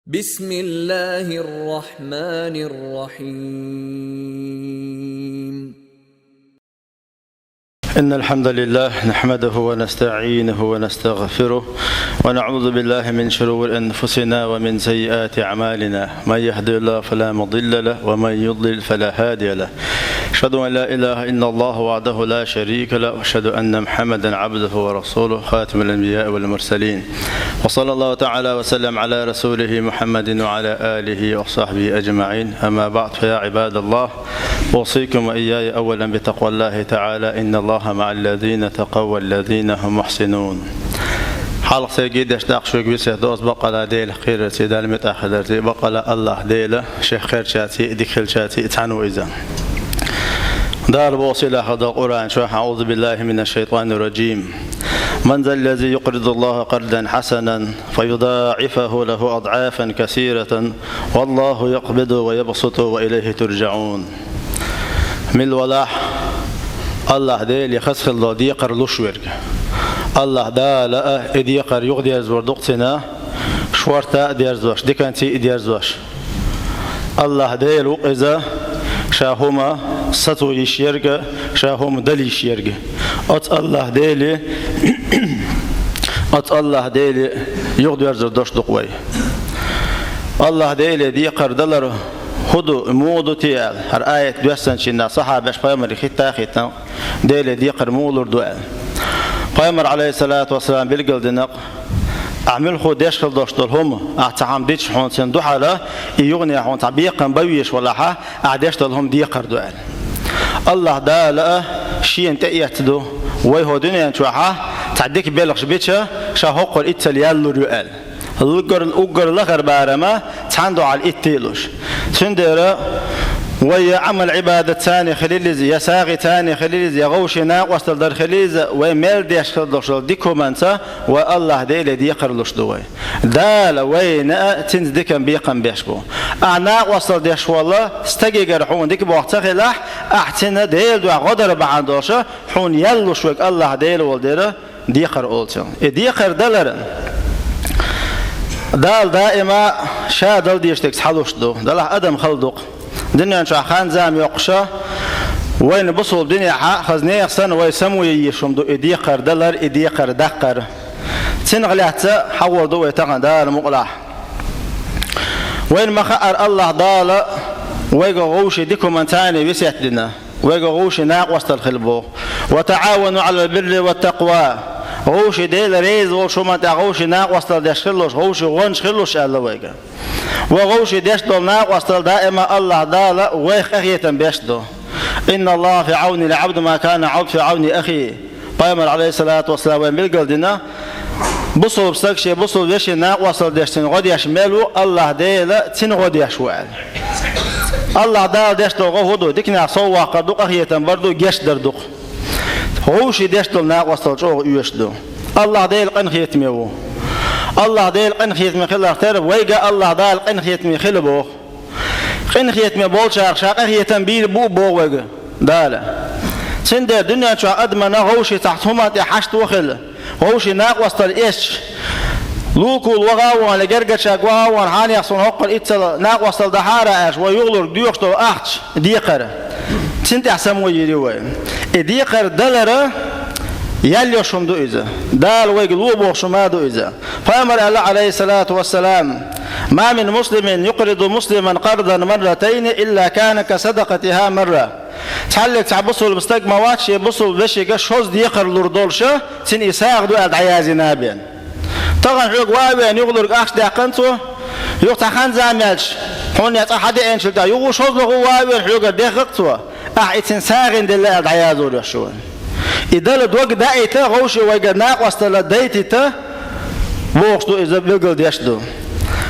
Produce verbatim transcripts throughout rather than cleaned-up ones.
بسم الله الرحمن الرحيم. إن الحمد لله نحمده ونستعينه ونستغفره، ونعوذ بالله من شرور أنفسنا ومن سيئات أعمالنا. من يهد الله فلا مضل له، ومن يضلل فلا هادي له. أشهد أن لا إله إلا الله وحده لا شريك له، وأشهد أن محمدا عبده ورسوله، خاتم الأنبياء والمرسلين. وصلى الله تعالى وسلم على رسوله محمد وعلى آله وصحبه أجمعين. أما بعد، فيا عباد الله، أوصيكم وإياي أولا بتقوى الله تعالى. إن الله مع الذين اتقوا والذين هم محسنون. Хьалха сайга деш дакъа шуьга весет ду аз: бакъала Делах кхерарца, Далла муьтӀахь хиларца, бакъала АллахӀ Дела шех кхерчарца, дика хилчарца цхьаьна ву Иза. Дала боху сийлахь долчу Къуръан чохь: أعوذ بالله من الشيطان الرجيم. من ذا الذي يقرض الله قرضا حسنا فيضاعفه له أضعافا كثيرة والله يقبض ويبسط وإليه ترجعون. Мила валахь АллахӀ Деле хаза хилла декхар луш верг. АллахӀ Дала а и декхар юхадерзор ду-кх цунна, шорта а дерзош, диканца а дерзош. АллахӀ Дела ву-кх Иза, Ша хӀума сацо йиш ерг а, Ша хӀума дала йиш ерг а. Оцу АллахӀ Деле, оцу АллахӀ Деле юхадерзор долуш ду-кх вай. АллахӀ Деле декхар далар хӀун ду, муха ду те аьлла, хӀара аят доьссинчу хенахь сахьабаш пайхамаре хӀитта а хӀиттина, Деле декхар муха лур ду аьлла. Пайхамара, Ӏалайхиссалату вассалам, билгалдина-кх: «Ахь муьлхха деш хила долуш долу хӀума, ахь цхьа хӀума дича хьуна цунна дуьхьал, и юханехь хьуна цхьа бекхам бан везаш валахь, ахь деш долу хӀума декхар ду», аьлла. АллахӀ Дала а Шена тӀеэцна ду, вай хӀокху дуьнен чохь цхьа дика белхаш бича, Ша хӀокхуьнан иццал ял лур ю аьлла. Уггар, уггар лахара барам цхьана дуьхьал итт а луш. Цундела вай я Ӏамал-Ӏибадат царна хилийла иза, я сагӀи царна хилийла иза, я вовшийн накъосталла дар хилийла иза, вай мел деш хила долуш долу дика хӀуманца вай АллахӀ Деле декхар луш ду вай. Дала вайна а цуьнца диканца бекхам беш бу. Ахь накъосталла деш волу стагегара хьуна дика болх ца хилахь, ахь цунна Делан дуьхьа гӀо дар бахьана долуш хьуна ял луш верг АллахӀ Дела волу дела, декхар олу цунах. И декхар далар Дала даима Ша дала дезаш дерг схьалуш ду. Делахь адам хала ду-кх. Дуьнен чохь хан-зама йоккхуш, вайна бусалба динехь хаза нехан санна вай само ян езаш хӀума ду и декхар далар, и декхар даккхар. Цунах лаьцна хьахор ду вай тахана, Дала мукъалахь. Вайна ма-хаъара, АллахӀ Дала вайга вовшийн дика хӀуманца весет дина. Вайга вовшийн накъосталла хила боху. «وتعاونوا على البر والتقوى». Вовшийн Дела реза волчу хӀуманна тӀехь вовшийн накъосталла деш хила луш, вовшийн гӀонаш хила луш аьлла вайга. Вай вовшийн деш долу накъосталла даима АллахӀ Дала вайх къинхетам беш ду. «إن الله في عون العبد ما كان العبد في عون أخيه». Пайхамара, Ӏалайхиссалату вассалам, вайна билгалдина, бусалба стаг шен бусалба вешин накъосталла деш, цуьнан гӀо деш мел ву, АллахӀ Дела цуьнан гӀо деш ву аьлла. АллахӀ Дала деш долу гӀо хӀун ду? Диканехь сов ваккхар ду, къинхетам бар ду, гечдар ду-кх. Вовшийн деш долу накъосталла чӀогӀа оьшуш ду. АллахӀ Дела къинхетаме ву. АллахӀ Дела къинхетаме хиларх тера вайга АллахӀ Дала къинхетаме хила боху. Къинхетаме болчарах Ша къинхетам бийр бу боху вайга Дала. Цундела дуьнен чохь адамна вовшийн цхьа хӀуманна тӀехь хьашт ву хила, вовшийн накъосталла эцча, лулахула ваха а вахана, гергарчаьрга ваха а вахана, хьанех суна хӀокхуьнан иццал накъосталла дахьара аьлча, вай юхалург доьхуш долу ахча, декхар. Цунна тӀехь само йийр ю вай. И декхар далар ял йолуш хӀума ду иза. Дала вайга ло бохуш хӀума ду иза. Пайхамара аьлла, Ӏалайхиссалату вассалам: «ما من مسلم يقرض مسلما قرضا مرتين إلا كان كصدقتها مرة». Цхьаллиг цхьа бусалба стаг ма вац шен бусалба вешига шозза декхар лур долуш, цуьнан и сагӀа ду аьлла дӀаяздина бен. Тахана хьоьга ван а веана юхалург ахча даьккхина цо, юха цхьа хан-зама яьлча, хьуна цкъа хьан деанчул тӀаьхьа юха шозлагӀа ван а веана хьоьгара дехха-кх цо, ахь и цуьнан сагӀина делла аьлла дӀаяздо йиш ю вайна. И дала дог даийта, вовшийн вайгара накъосталла дайтийта бохуш ду иза, билгалдеш ду.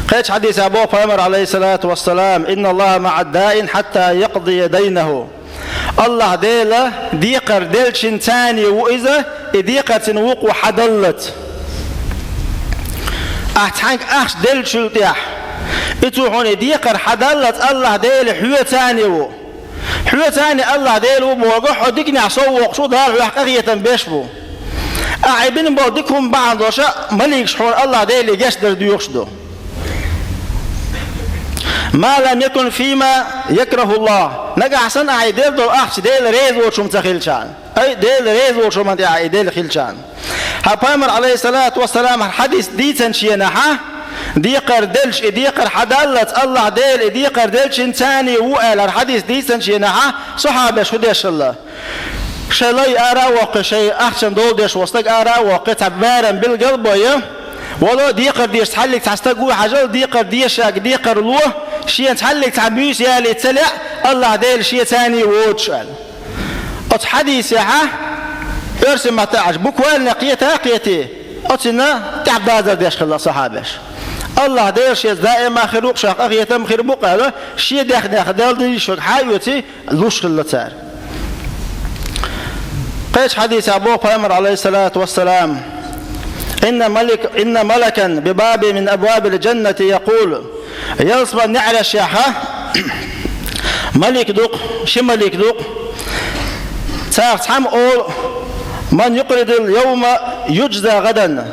Кхечу хьадисехь боху Пайхамара, Ӏалайхиссалату вассалам: «إن الله مع الدائن حتى يقضي دينه». АллахӀ Дела декхар деллачун царна ву иза, и декхар цуьнан вукхо хьадаллалц. Ахь цхьаьнга ахча деллачул тӀаьхьа, и цо хьуна и декхар хьадаллалц, АллахӀ Дела хьоьца царна ву. Хьоьца царна АллахӀ Дела ву бохург, хьо диканехь сов воккхуш ву, Дала хьох къинхетам беш бу. Ахь и бина болу дика хӀума бахьана долуш, маликаш хьуна АллахӀ Деле гечдар доьхуш ду. «ما لم يكن فيما يكره الله». Нагахь санна ахь и делла долу ахча Дела реза воцу хӀума ца хилчахьана. Ай, Дела реза воцу хӀуманна тӀехь и делла хилчахьана. Хьан пайхамар, алейхиссалату вассалам, хьадис дийцинчу хенахь, декхар делча, и декхар хьан даллалц, Аллахь Дела и декхар делча царний ву аьлла, хьадис дийцинчу хенахь, сахьабаш хӀун деш хилла? Шайн лай ара а воккхий, шайн ахчан дола деш волу стаг ара а воккхий, цхьа барам билгал а бой, вало, декхар деш цхьаллиг цхьа стаг ву, хьажал, декхар дешаг декхар ло, шен цхьаллиг цхьа буьйса ялийта ца лаьа, Аллахь Дела шен царний воцуш аьлла. Оцу хьадисехь, оьрсийн маттахь аьлча, буквально кхета а кхетий, оцунна тӀаьхьа дазар деш хилла сахьабаш. Аллахь Дела шеца даима хир ву-кх, шех къахетам хир бу-кх аьлла, шен даьхнех Далла дийшург хьан а оьций, луш хилла цара. Кхечу хьадисехь боху пайхамар, алейхиссалату вассалам: «إن ملك، إن ملكا بباب من أبواب الجنة يقول». Ялсаман неӀарехь малик ду-кх, ши малик ду-кх. Царах цхьамма олу: «من يقرض اليوم يجز غدا».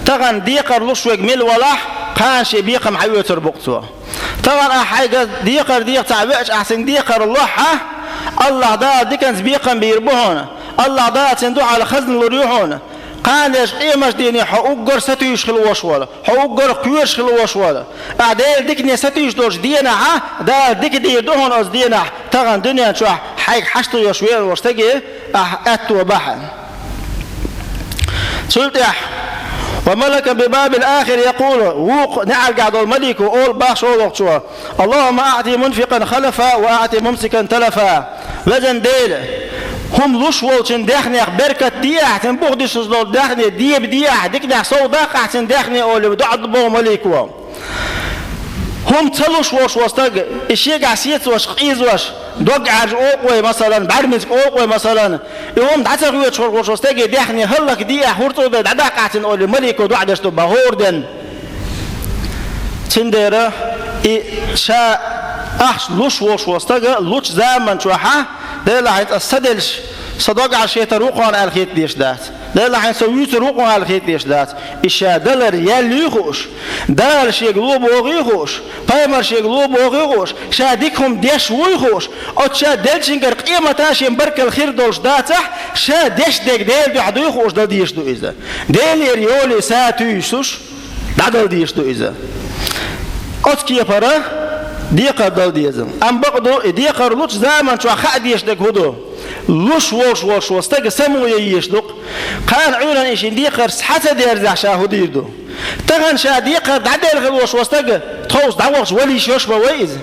Тахана декхар луш верг мила валахь, кхана шен бекхам хьаоьцур бу-кх цо. Тахана ахь хьайга декхар деха цхьаъ веача, ахь цуьнга декхар лохь, Аллахь Дала диканца бекхам бийр бу хьуна. Аллахь Дала цуьнан дуьхьал хазна лур ю хьуна. Кхана дерш къемат дийне хьо уггар сатуьйсуш хила вош волу, хьо уггар кхоьруш хила вош волу. Ахь Делан дикане сатуьйсуш долчу денахь, Дала дика дийр ду хьуна оцу денахь, тахана дуьнен чохь хьайга хьашт йолуш веана волу стаге ахь аьтто бахьана. Цул тӀаьхьа: «وملكا بباب آخر يقول», вукху неӀаргахь долу малико олу боху шолгӀачо: «اللهم أعط منفقا خلفا وأعط ممسكا تلفا». Везан Дела, хӀума луш волчун даьхнех беркат де ахь, цуьнан бух дисуш долу даьхне деба де ахь, диканехь сов даккха ахь цуьнан даьхне олий, доӀа ду боху малико. ХӀума ца луш волуш волу стаг, и шегахь сецош, къийзош, дог Ӏаьржа олу-кх вай, масалан, бӀаьрминчу олу-кх вай, масалан, и хӀума дӀа ца хоьцуш волуш волу стаге даьхне хӀаллакде ахь, хӀума цӀа дай дӀадаккха ахь цуьнан олий, малико доӀа деш ду боху хӀора денна. Цундела и ша ахча луш волуш волу стага лучу заман чохь, Делахь хьайна аса са делча, сан дог Ӏаьржа хетар ву-кх хьуна аьлла хета дезаш дац. Делахь хьайна со вуьйцур ву-кх хьуна аьлла хета дезаш дац. И ша далар яьлла юй хууш, Дала шега ло боху юй хууш, пайхамар шега ло боху юй хууш, ша дика хӀума деш вуй хууш, оцу ша делчуьнгара къематан шен баркалла хир долуш дацахь, ша деш дерг Делан дуьхьа дуй хууш дан дезаш ду иза. Делера йолий са туьйсуш, дӀадала дезаш ду иза. Оцу кепара декхар дала деза. Амма бакъду, и декхар лучу заман чохь хаа дезаш дерг хӀун ду? Луш волуш волчу стага само ян езаш ду-кх. Кхана Ӏуьйранна и шен декхар схьа ца дерзахь, ша хӀун дийр ду? Тахана ша декхар дӀаделла хилла волчу стага тховса дӀавахча вала йиш йолуш ма вай иза.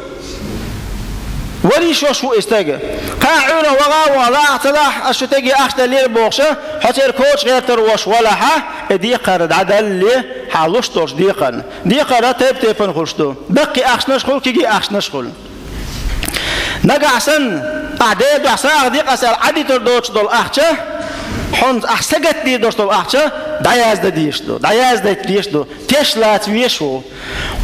Вала йиш йолуш ву и стага. Кхана Ӏуьйранна ваха а вахана, лахь а ца лахь, ас шу стаге ахча деллера бохуш, хьо церан коча гӀертар волуш валахь, и декхар дӀадалале, хьан луш долчу декхарна. Декхар тайп-тайпана хуьлуш ду. Даккхий ахчанаш хуьлу, кегий ахчанаш хуьлу. Нагахь санна, ахь Делан дуьхьа сагӀа де-кх ас аьлла Ӏадитар доцуш долу ахча, хьуна ахь сагатдийр долуш долу ахча, дӀаяздан дезаш ду, дӀаяздайта дезаш ду, теш лаца везаш ву.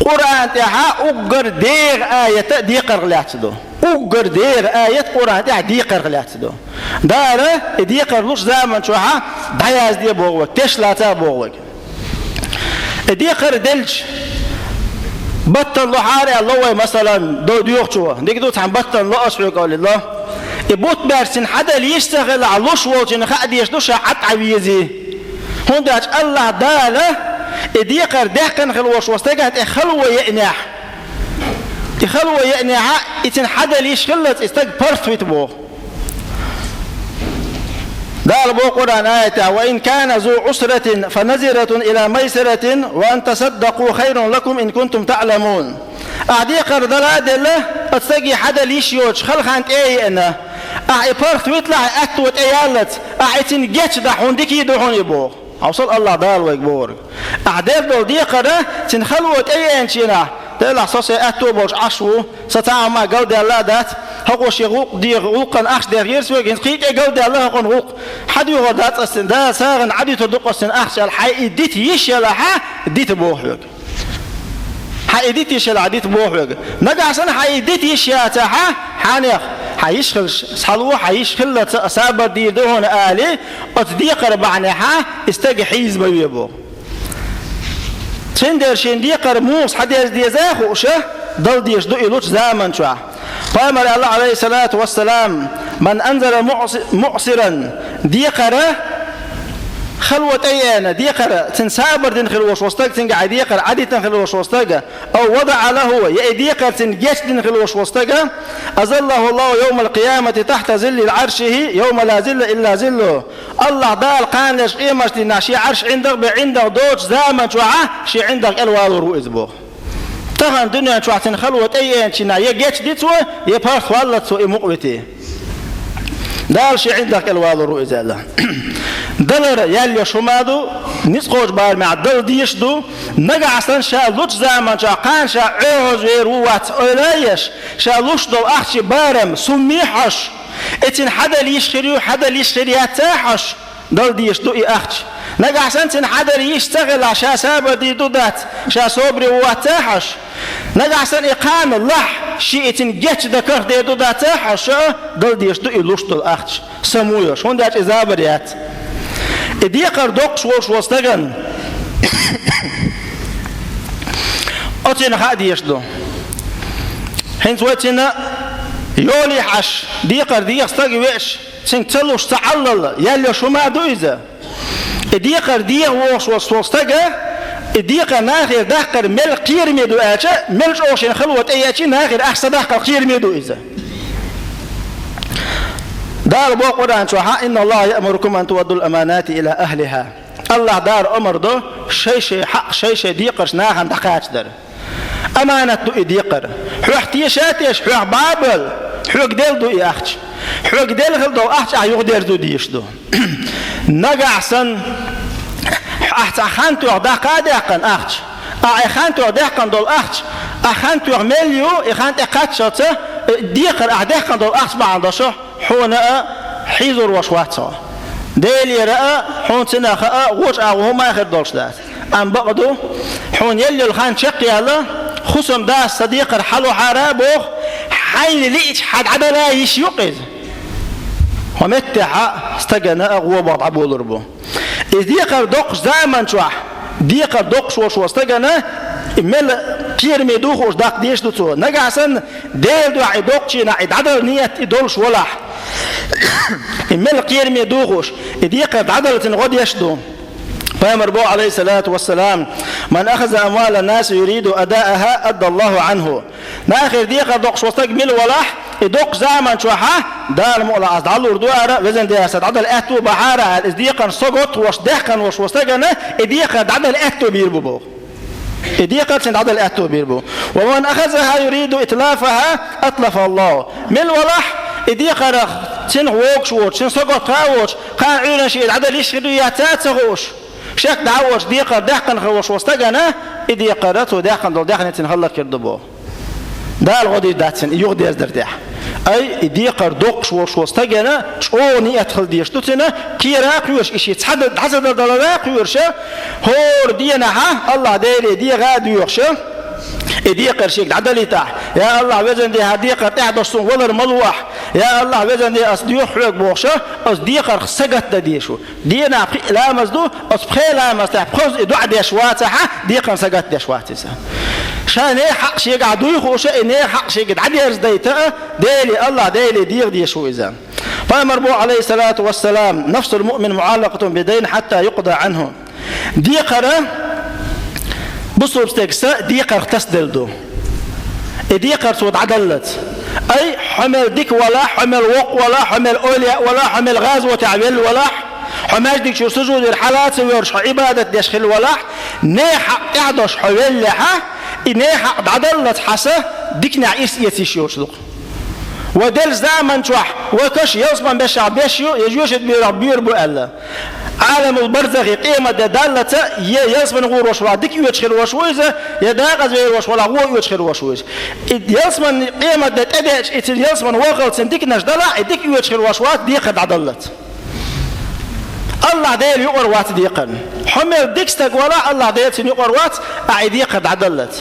Къуръан тӀехь уггар дегӀан аят а декхарх лаьцна ду. Уггар дегӀан аят Къуръан тӀехь декхарх лаьцна ду. Дала и декхар луш заман чохь дӀаязде боху вайга, теш лаца а боху вайга. И декхар делча, баттана лохьара аьлла ло вай, масалан, до доьхучо, дика ду, цхьана баттана ло ас хьоьга олий ло. И бутт баьрчина хьан дала йиш ца хилахь, луш волчунна хаа дезаш ду ша Ӏад Ӏан везий. ХӀунда аьлча Аллахь Дала и декхар даьккхина хилла волчу стагана тӀе хало еанехь, и хало еанехь, и цунна хьан дала йиш хиллалц и стаг паргӀат вита боху. Дала боху Къуръан аятехь: «وإن كان ذو عسرة فنظرة إلى ميسرة وأن تصدقوا خير لكم إن كنتم تعلمون». Ахь декхар дала а делла, оцу стаге хьан дала йиш йоцуш хала хан тӀе а еана, ахь и паргӀат виталахь, аьтто тӀеяллалц, ахь и цунна гечдахь, хьуна дика ду хьуна и боху. Хьовсал Аллахь Дала вайга бохург. Ахь дер долу декхар цуьнан хало тӀееанчу хенахь, делахь со сайн аьтто болуш Ӏаш ву, сан цхьа а хӀума галдаьлла а дац, хӀокхо шен гӀуллакх де-, гӀуллакхана ахча дехира соьга, хӀинца кхин тӀе галдаьлла хӀокхуьнан гӀуллакх. Хьан дуьхьал дац ас цуьнан, Дала сагӀина Ӏадуьтур ду-кх ас цуьнан ахча аьлла, хьайн и дита йиш ялахь, дита боху хьоьга. Хьан и дита йиш ялахь, дита боху хьоьга. Нагахь санна хьан и дита йиш яцахь, хьанех, хьан йиш хилча схьало, хьан йиш хиллалц а сабар дийр ду хьуна алий, оцу декхар бахьанехь и стаг хьийза ма ве боху. Цундела шен декхар муха схьадерза деза а хууш, Дала дезаш ду и лучу заман чохь. Пайхамара аьлла, Ӏалайхиссалату вассалам: «Ман анзара муъси-, муъсиран», декхар халла тӀееана, декхар цуьнан сабар дина хилла волуш волу стаг, цуьнга и декхар Ӏадитина хилла волуш волу стаг, ау вадаӀа лаху, я и декхар цуьнан гечдина хилла волуш волу стаг, азаллаху Аллаху йовмал къиямати тахьта зиллил Ӏаршихи, йовма ла зилла илла зиллу. Аллах Дала кханалерчу къематдийнахь шен Ӏарш ӀиндагӀ бен ӀиндагӀ доцучу заман чохь шен ӀиндагӀ кӀел валор ву иза боху. Тахана дуьнен чохь цуьнан халла тӀееанчу хенахь я гечди цо, я паргӀат валлалц цо и мукъа вити. Дала шен ӀиндагӀ кӀел валор ву иза аьлла. Далара ял йолуш хӀума ду, ницкъ кхочу барамехь дала дезаш ду, нагахь санна ша лучу заман чохь кхана ша Ӏоьхьуш вер ву вац ойла а еш, ша луш долу ахча барам сумме а хьожуш, и цуьнан хьадала йиш хир ю, хьадала йиш хир яц а хьожуш, дала дезаш ду и ахча. Нагахь санна цуьнан хьадала йиш ца хилахь, ша сабар дийр ду дац, ша собаре ву вац а хьожуш. Нагахь санна и кхана лахь, шен и цуьнан гечдан карах дер ду дац а хьожуш, дала дезаш ду и луш долу ахча. Самуйош, хӀунда аьлча и забар яц. И декхар доккхуш волуш волу стагана оцунна хаа дезаш ду. ХӀинца вай цуьнан йолий хьаш, декхар деха стаг веаш, цуьнга ца луш, ца Ӏаллал, ял йолуш хӀума а ду иза. И декхар деха вогӀуш волу стага, и декхар нахера даккхар мел кхераме ду аьлча, мел чӀогӀа шен халла тӀееача нахера ахча ца даккхар кхераме ду иза. Дала боху Къуръан чохь: «Инна Аллаха яъмурукум ан туаддул аманати ила ахлиха». Аллах Дала омра до, шай-шай хьакъ, шай-шай декхарш нахана дӀакхачадар. Аманат ду и декхар. Хьох теша а теша, хьох бан а бан, хьоьга делла ду и ахча. Хьоьга делла хила долу ахча ахь юхадерзо дезаш ду. Нагахь санна, ахь цхьа хан тоьхна даккха а даьккхина ахча, ахь и хан тоьхна даьккхина долу ахча, ахь хан тоьхна мел ю, и хан тӀе кхаччалца, э, декхар ахь даьккхина долу ахча бахьана долуш, хьуна а хьийзор ваш вац хьо. Делера а, хьуна цунах а, вочу агӀо хӀума а хир долуш дац. Амма бакъ ду, хьуна елла йолу хан чекхъяьлла, хӀусамдас сан декхар хьалохьара а боху, хьайна лиъча хьан дӀадала йиш ю-кх иза. Хьо меттехь а стагана а гӀо бан дӀаболур бу. Иза декхар доккхуш заман чохь, декхар доккхуш волуш волу стагана, и мел кхераме ду хууш даккха дезаш ду цо. Нагахь санна, Делан дуьхьа и доккхучу хенахь и дӀадала нийят и долуш валахь, и мел кхераме ду хууш, и декхар дӀадаллалц гӀо деш ду. Пайхамар боху, Ӏалайхиссалату вассалам: «Ман ахаза амвалан-наси юриду адааха, аддаллаху Ӏанху». Нахера декхар доккхуш волу стаг мила валахь, и доккху заман чохь а, Дала мукъалахь ас дӀалур ду ара, везан Дела, сан дӀадала аьтто бахьара аьлла, иза декхарна сагот а веш, даьккхина веш волу стагана, и декхар дӀадала аьтто бийр бу боху. И декхар цуьнан дӀадала аьтто бийр бу. «Ва ман ахазаха юриду итлафаха, атлафа Аллаху». Мила валахь, и декхарах цунах вогуш воцуш, цунна сагот хаа воцуш, кхана Ӏуьйранна шен дӀадала йиш хир ю яц а ца хууш, шек дӀа а воцуш, декхар даьккхина хир волуш волу стагана, и декхар цо даьккхина долу даьхни цунна хӀаллакьхир ду боху. Дала гӀо дийр дац цунна и юхадерзар тӀехь. Ай, и декхар доккхуш волуш волу стагана чӀогӀа ниет хила дезаш ду цуьнан, кхера а кхоьруш, и шен цхьа дан дӀа ца далара а кхоьруш, хӀора денахь а Аллах Деле дегӀа а доьхуш, и декхар шега дӀадалийтахь: «Я Аллах, везан Дела, хӀара декхар тӀехь долуш суна валар ма ло ахь. Я Аллах, везан Дела, ас доьху хьоьга», – бохуш, оцу декхарх сагатдан дезаш ву. Денахь пхи ламаз ду, оцу пхе ламаз тӀехь пхозза и доӀа деш вацахь а, декхарна сагатдеш вац иза. Ша нехан хьакъ шегахь дуй хууш а, и нехан хьакъ шега дӀадерзадайта а, Деле, Аллах Деле дегӀа дезаш ву иза. Пайхамар боху, Ӏалайхиссалату вассалам: «Нафсул муъмин муӀаллакъатун бидайн хьатта юкъда Ӏанху». Декхар, бусулба стеган са декхарх тасаделла ду. И декхар цо дӀадаллалц. Ай, хьо мел дика валахь, хьо мел воккха валахь, хьо мел эвлаяъ валахь, хьо мел гӀазотехь велла валахь, хьо маьждиг чуьра сужудера хьала а ца воьрзуш, хьо Ӏибадат деш хилла валахь, нехан хьакъ тӀехь долуш хьо веллехь а, и нехан хьакъ дӀадаллалц хьан са диканехь ирс эца йиш йоцуш ду-кх. Вай деллачу заман чохь, вай каш ялсаман бешахь беш ю, я жоьжахати берахь боьр бу аьлла. Ӏаламул барзахи, къематде даллалц, я ялсамане гӀур волуш валахь дика оьцуш хир волуш ву иза, я декъаза вер волуш валахь вон оьцуш хир волуш ву иза. И ялсамане, къематде тӀедеача, и цуьнан ялсамане вахалц цуьнан диканаш далахь, и дика оьцуш хир волуш вац декхар дӀадаллалц. Аллах Дела юкъара вац декхарна. Хьо мел дика стаг валахь, Аллах Дела цуьнан юкъара вац, ахь и декхар дӀадаллалц.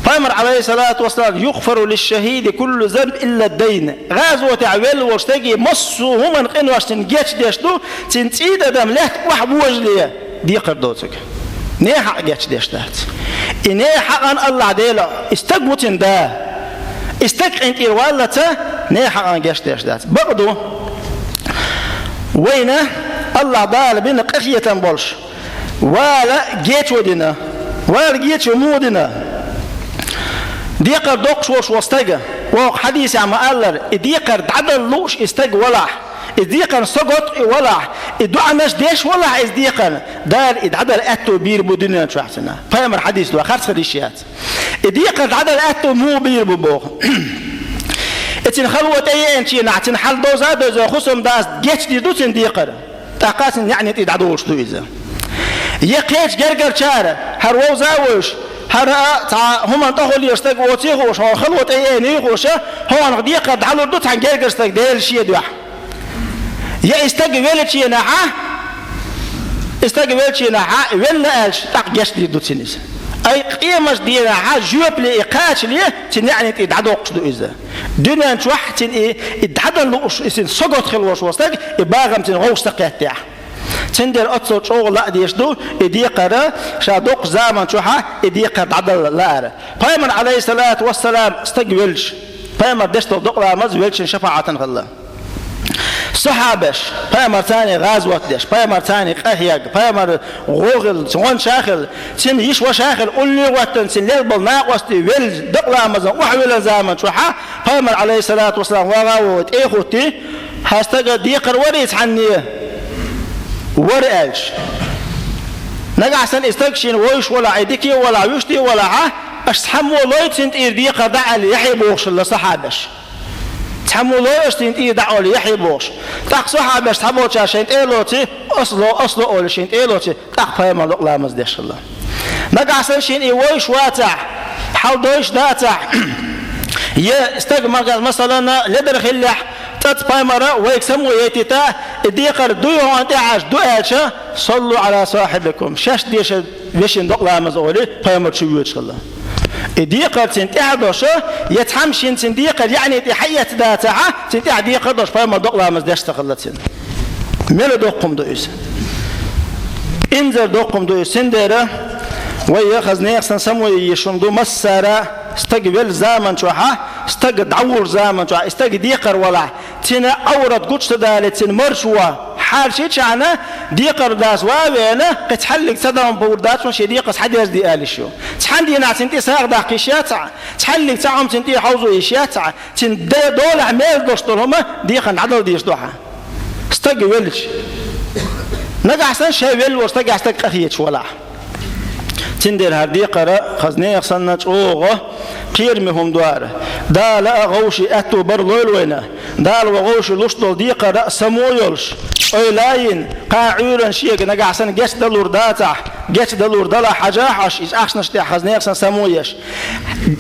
Пайхамар, Ӏалайхиссалату вассалам: «Югъфару лишшахиди куллу занб илла дайн». ГӀазотехь велла волчу стеган массо а хӀуманан къинош цунна гечдеш ду, цуьнан цӀийда адам лаьтта охьабожале декхар доцург. Нехан хьакъ гечдеш дац. И нехан хьакъан Аллахь Дела, и стаг ву цуьнан да. И стаг къинтӀера валлалца, нехан хьакъан гечдеш дац. Бакъ ду, вайна Аллахь Дала бина къахетам болуш, вала гечо дина, вала гечо муха дина. Декхар доккхуш волуш волу стага, вокху хьадисехь ма-аллара, и декхар дӀадала лууш и стаг валахь, и декхарна сагот и валахь, и дуьхьанаш деш валахь иза декхарна, Дала и дӀадала аьтто бийр бу дуьнен чохь цуьнан. Пайхамар хьадис ду, харц хила йиш яц. И декхар дӀадала аьтто муха бийр бу боху. И цуьнан хало тӀееанченахь, цуьнан хьал довза а довза, хӀусам дас гечдийр ду цуьнан декхар. ТӀаккха цуьнан неӀний тӀе дӀадолуш ду иза. Я кхечу гергарчара, хӀара вовза а вовзуш, хӀара а цхьа хӀуманна тӀехула стаг воций а хууш, хьуна хало тӀееаний а хууш, хьуна декхар дӀалур ду цхьана гергара стаг Делан шен дуьхьа. Я и стаг веллаченахьа, и стаг веллаченахьа, велла аьлча, тӀаккха гечдийр ду цуьнан иза. Ай, къемат дийнахьа, жоьпале и кхачале, цуьнан неӀний тӀе дӀадоккхуш ду иза. Дуьнен чохь цуьнан и, и дӀадала лууш, и цуьнан сагот хила волуш волу стаг, и бахам цуьнан вовшах ца кхеттехь. Цундела оццул чӀогӀа лаа дезаш ду, и декхар, ша доккхучу заман чохьа и декхар дӀадала лаара. Пайхамар, Ӏалайхиссалату вассалам, стаг велча, пайхамар деш долу докъа ламаз велчун шапаӀатан хилла. Сахьабаш, пайхамар царний гӀазот деш, пайхамар царний къахьега, пайхамар гӀо хилла, гӀонча хилла, цуьнан йиша ваша хилла, улле а гӀоьттина, цуьнан лелла болу накъостий велла, докъа ламазан охьавиллина заман чохьа, пайхамар, Ӏалайхиссалату вассалам, вагӀа а вогӀий, тӀе а хӀуттий, хьан стага декхар варий цхьанне? Вара аьлча. Нагахь санна и стаг шена вовзаш валахь, и дика а валахь, вуьшта а валахьа, аша цхьаммо лой цуьнан тӀера декхар дӀа аьлла, яхье бохуш хилла сахьабаш. Цхьаммо лой аша цуьнан тӀера дӀа олий, яхье бохуш. ТӀаккха сахьабаш цхьаболчара шайн тӀе а лоций, ас ло, ас ло олий шайн тӀе а лоций, тӀаккха пайхамар докъа ламаз деш хилла. Нагахь санна шена и вовзаш вацахь, хьал дойуш дацахь, я стаг, мага-, масалана, ледара хиллехь, цӀаца пайхамара вайга само яйтийта, и декхар дуй хьуна тӀехь аша ду аьлча, саллу Ӏала сахьибикум, шаьш деша вешина докъа ламаз олий, пайхамар чу воьдуш хилла. И декхар цуьнан тӀехь а дош, я цхьамма шена цуьнан декхар яьӀний тӀе хьаэцна дацахьа, цуьнан тӀехь декхар а дош, пайхамар докъа ламаз деш ца хилла цуьнан. Мела доккха хӀума ду иза? Инзара доккха хӀума ду иза. Цундела вай хаза нехан санна само ян езаш хӀума ду, массара стаг велла заман чохьа, стаг дӀаволучу заман чохьа, и стаг декхар валахь, цуьнан Ӏаврат гучу ца далий, цуьнан маршо хьарчийчхьана, декхар дас ван а веана, кхин цхьаьллиг ца дан пур дац, шен декхар схьадерзаде алийш ю. Цхьана дийнахь цуьнан тӀе сагӀа даккха йиш яц хьан, цхьаьллиг цхьа хӀума цуьнан тӀе хьовзо йиш яц хьан, цуьнан де долахь мел долуш долу хӀума декхарна дӀадала дезаш ду хьан. Стаг велча. Нагахь санна шайн велла волу стагехь стаг къахеташ валахь. Цундела хӀара декхар а хаза нехан санна чӀогӀа кхераме хӀума ду хӀара. Дала а вовшийн аьтто бар лойла вайна. Дала вай вовшийн луш долу декхар а само йолуш, ойла а йина, кхаа Ӏуьйранна шега нагахь санна гечдалур дацахь, гечдалур далахь хьажахь аша, иза ахчанаш тӀехь хаза нехан санна само еш.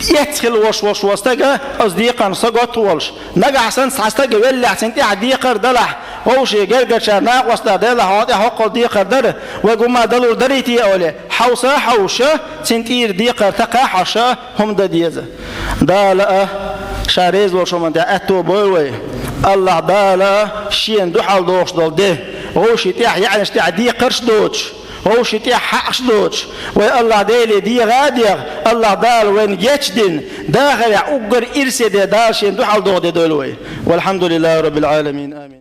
Эцна хила волуш волуш волу стага, оцу декхарна сагот а волуш, нагахь санна цхьа стаг веллехь, цуьнан тӀехь декхар а далахь, вовшийн гергарчара накъостий, Делахь хьуна тӀехь хӀоккхул декхар дара, вай гума далур дарий те олий, хьовса а хьовша, цуьнан тӀера декхар такха а хьоша, хӀума дан деза. Дала а Ша реза волчу хӀуманна тӀехь аьтто бойла вай. Аллахь Дала а Шена дуьхьал дохуш долу де, вовшийн тӀехь яьӀнаш тӀехь декхарш а доцуш, вовшийн тӀехь хьаькъаш а доцуш, вай Аллахь Деле дегӀа а дегӀа, Аллахь Дала вайна гечдина, дахарехь уггар ирсе де Дала Шена дуьхьал доху де дойла вай. Валхьамдулиллахи Раббил Ӏаламин. Амин.